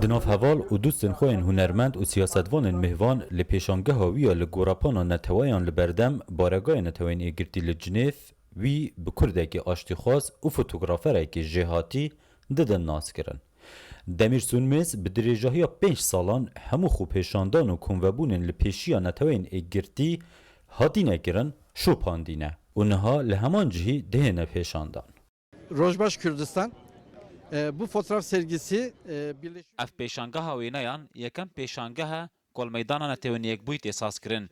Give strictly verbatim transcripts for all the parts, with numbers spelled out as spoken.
Di nav heval û dostên xwe yên hunermend û siyasetvanên mêvan li pêşangeha wî ya li Gorapana Neteweyan li berdem Baregaya Neteweyên Êgirtî li Cinêv, wî bi kurdekî aştîxwaz û fotograferekî jêhatî didin naskirin. Demîr Sûnmêz bi dirêjahiya pênc salan hemû xwepêşandan û komvebûnên li pêşiya Neteweyên Êgirtî hatine kirin, şopandîne û niha li heman cihî dihêne pêşandan. Rojbaş Kurdistan, e, bu fotoğraf sergisi, e, birleşik Ev pêşangeha wêneyan yekem pêşangeh e ku li Meydana Netewên Yekbûyî tê sazkirin.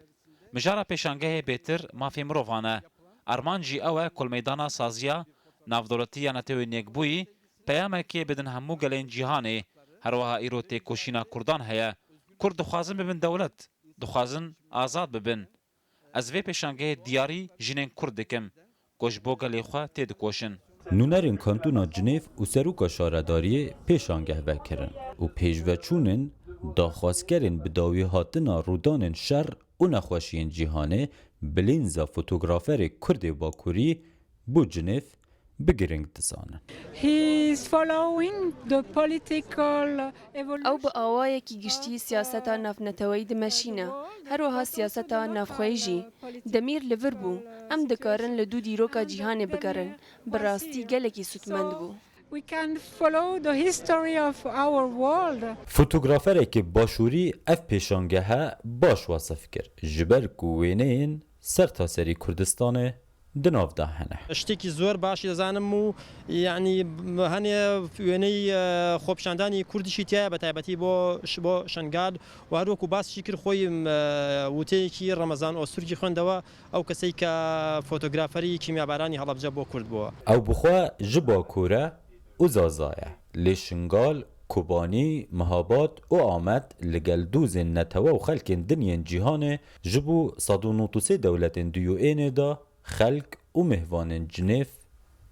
Mijara pêşangehê bêtir mafê mirovan e. Armanc jî ew e ku li meydana saziya navdewletî ya Netewên Yekbûyî peyamekê bidin hemû gelên cîhanê. Herwiha îro têkoşîna Kurdan heye. Kurd dixwazin bibin dewlet, dixwazin azad bibin. Ez vê pêşangehê diyarî jinên Kurd dikim ku ji bo gelê xwe têdikoşin. Nûnerên Kantona Cinêv û Seroka Şaredariyê pêşangeh vekirin û pêşveçûnên daxwazkerên bi dawî hatina rûdanên şer û nexweşiyên cîhanê bi lînza fotograferê Kurdê Bakurî bo Cinêv bi giring dizanin. He is following the political evolution. Ew bi awayekî giştî siyaseta navneteweyî dimeşîne, her wiha siyaseta navxweyî jî. Demîr li vir bû. Em dikarin li dû dîroka cîhanê bigerin. Bi rastî gelekî sûdmend bû. We can follow the history of our world. Fotograferekî başûrî ev pêşangehe baş wesif kir, ji ber ku wêneyên sertaserî Kurdistanê di nav de hene. Ştêkî zor baş dizanim û, yanî, hene wêney, e, xwepêşandanî Kurdî jî tiyaya, bi taybetî bo, bo Şengal û her wekî baş jî kir xwe, e, wêneyekî Remezan Ozturkî xwendewe, ew kesê ke fotograferî Kîmyabaranî Helebce bo Kurd bû. Ew bi xwe ji Bakur e û Zaza ye. Lê Şingal, Kobanî, Mihabad û Amed li gel dozên netewe û xelkên din yên cîhanê ji bo sed û nod û sê dewletên di U N'ê de xelk û mêvanên Cinêv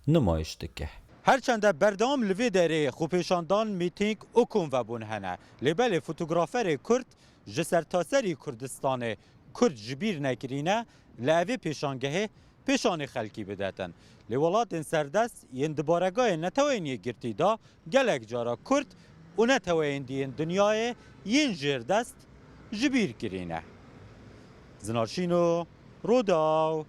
nimayiş dike. Her çende berdewam li vê derê xwepêşandan, mîtîng û komvebûn hene, lê belê fotograferê Kurd ji sertaserî Kurdistanê Kurd ji bîr nekirîne, li evê pêşangehê pêşanî xelkî bidetin. Lê welatên serdest yên di baregayên Neteweyên Yekgirtî de gelek cara Kurd û neteweyên dî yên dinyayê yên jêrdest ji bîr kirîne. Zinar Şîno, Rûdaw.